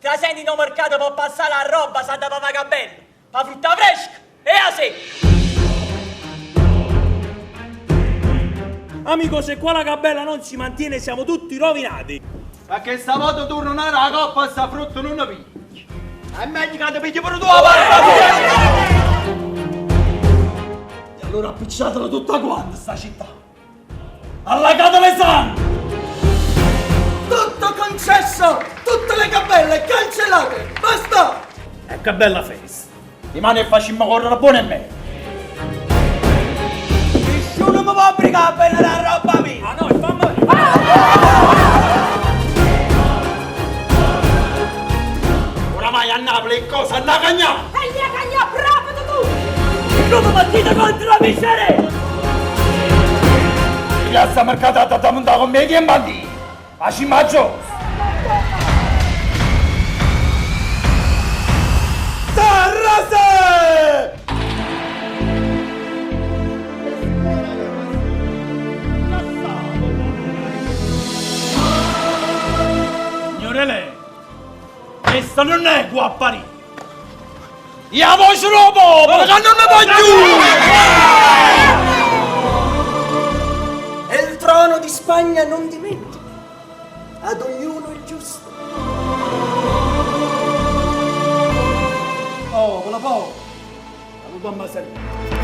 Trasenno 'int' 'o mercato pe passà la rrobba s'ha da pavà gabella, p' 'a frutta fresca e 'a secca. Amico se qua la gabella non si mantiene siamo tutti rovinati. Perché sta volta tu non hai la coppa sta frutta nun ne pigli. È meglio che ti pigli pure tu la parte E allora appicciatela tutta quanta sta città. Allagatela 'e sangue! Tutto concesso! Tutte le gabelle cancellate! Basta! E che bella festa! Dimane 'e facimmo correre buono e meglio! Nisciuno mi può obbligare a vendere la roba mia! Ah no, e fammi... Oramai a Napoli 'e cose hanno cagnato! E ll'he cagnà proprio tu! Come partita contro la miseria! Piazza Mercatata da montare con me e banditi! A Cimaggio! Terrase! Signore lei, questa non è guapparia! La voce del popolo che non ne può più! E il trono di Spagna non dimentica. Ad ognuno il giusto. Popolo, popolo! Salutiamo sempre!